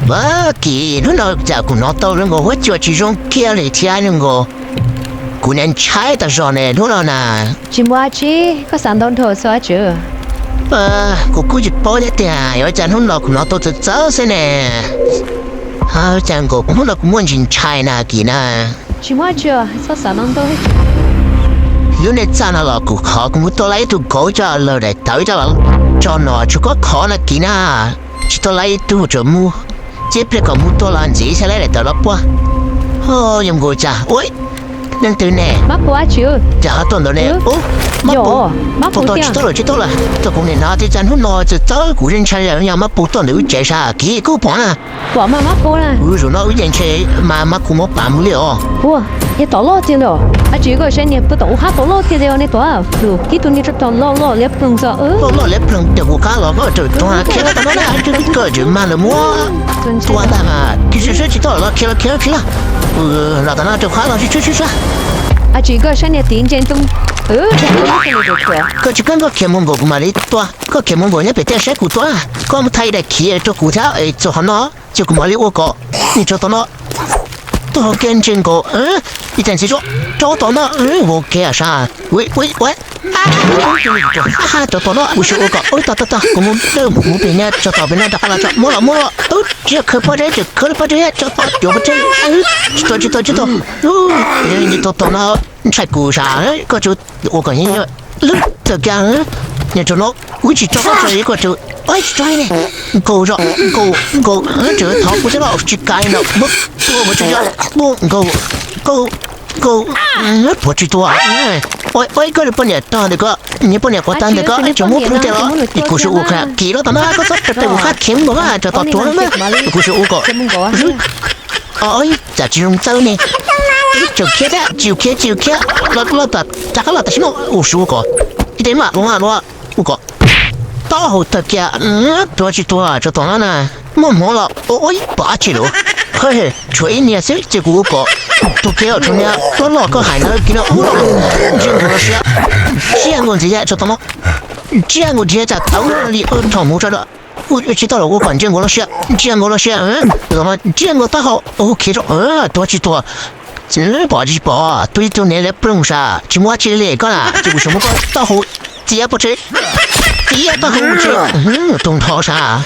Ua, Kim, hnub no cas kuv hnov tau zoo nkaus huab cua tsis zoo kiag li thiab zoo nkaus kuv ntshai tas zog ne hnub no na. Tsis muaj dab tsi, koj xav ntau nrho xwb dab tsi. Kuv kuj tsis paub thiab tiag, yog cas hnub no kuv hnov tau txawv txawv xwb ne. Cas nkaus hnub no kuv muaj ntsis ntshai na Kim na. Tsis muaj dab tsi, txhob xav ntau ntau. Lub niag txaj no los kuv khov kuv mus tua lawm ib tug kauv coj los daim tawv coj los tso no tsuas koj khov na Kim na. Tsis tua lawm ib tug tsuas mus, tib pliag kom mus tua los ntxiv xyov lawv daim tawv los puag. Yog nkaus cas ua neeg twg ne, cas ho tuaj ntawd ne. Ub, mab pus, tsis tau lawm tsis tau lawm, txog kuv nim no tias cas hnub no txawv txawv kuv yeej ntshai yog mab pus tuaj ntawm wb tsev sab Kim kuj pom na. Pom mas mab pus na. Wb zaum no wb yeej ntshe mas mab pus muab pam mus li os. Ua, yog tom loj tiag ntawd, a tsis koj saib niag puag tom ub hab tom loj tiag tiag ne tuaj. Tib tug niag tsov tom loj loj liab ploog xwb. Loj loj liab ploog ces kuv qab los koj tseem tuag khiav tau no na, koj tseem mag lawm muab tua ntag mas. Tsis sib sib tsis tau los khiav los khiav khiav los. Los tom no rau qab los sib sib sib sib. A tsis koj saib niag tiv ntse ntoo. Koj tsis koj koj khiav mus nkaus kuv mam li tua, koj khiav mus nkaus nyob pem tej saib kuv tua, koj mus thaij daim khiv rau kuv thiab txog qhov no ces kuv mam li ua kom niag tsov tom no tuag kiag ntse nkaus. Ib tag ntxiv rau tom no ua kiag sab. Ua, ua, ua, tsov tom no ua siab ua kom ua tag tag tag kuv mus mus pem niag tsov tom pem no rov qab los tso muab los muab los. Tsis khawb pob zeb tseem khawb pob zeb tsov tom cuav pob zeb. Tsis tau tsis tau tsis tau. Niag tsov tom no ntshai kuv sab koj tsuas ua kom lub tawm kiag. Niag tsov no wb tsis tso koj tso ib koj tsuas ua tsis tso ne. Nkaus zog nkaus nkaus tseem thov kuv thiab los tsis kav no muab tua ua tsis yog nkaus nkaus nkaus. Puas tsis tua. Ua ib koj poj niam tag ntawm koj, niag poj niam quav tag ntawm koj tseem muab plhu tiag los kuv sim ua kiag Kim los tom no koj txhob pes kuv qab khiav mus nkaus tsov tom tuag na. Kuv sim ua kom cas tsis zoo txawb ne. Tseem khiav thiab tsis khiav tsis khiav los rov qab los tam sim no ua siab ua kom ib teg mam los los ua kom taub hau tawg kiag. Tua tsis tuag tsov tom no na. Muaj hmoov los ua ib pom dab tsi lawm. Tshuav ib niag xwb ces kuv ua kom tua kiag tshuav niag loj loj koj hais ntawd kiag no. Ntsia nkaus los siab, ntsia nkaus ntxiv tsov tom no, ntsia nkaus ntxiv cas tawv li rho hmoov tso. Tsis tau los ua kom ntsia nkaus los siab, ntsia nkaus los siab, ntsia nkaus taub hau khiav rau tua tsis tuag. Pom tsis pom tua ib tug niag liab ploog sab tsis muaj dab tsi li koj na ces kuv sim muab koj taub hau txiav pov tseg, txiav taub hau mus tsev, tus nrho sab.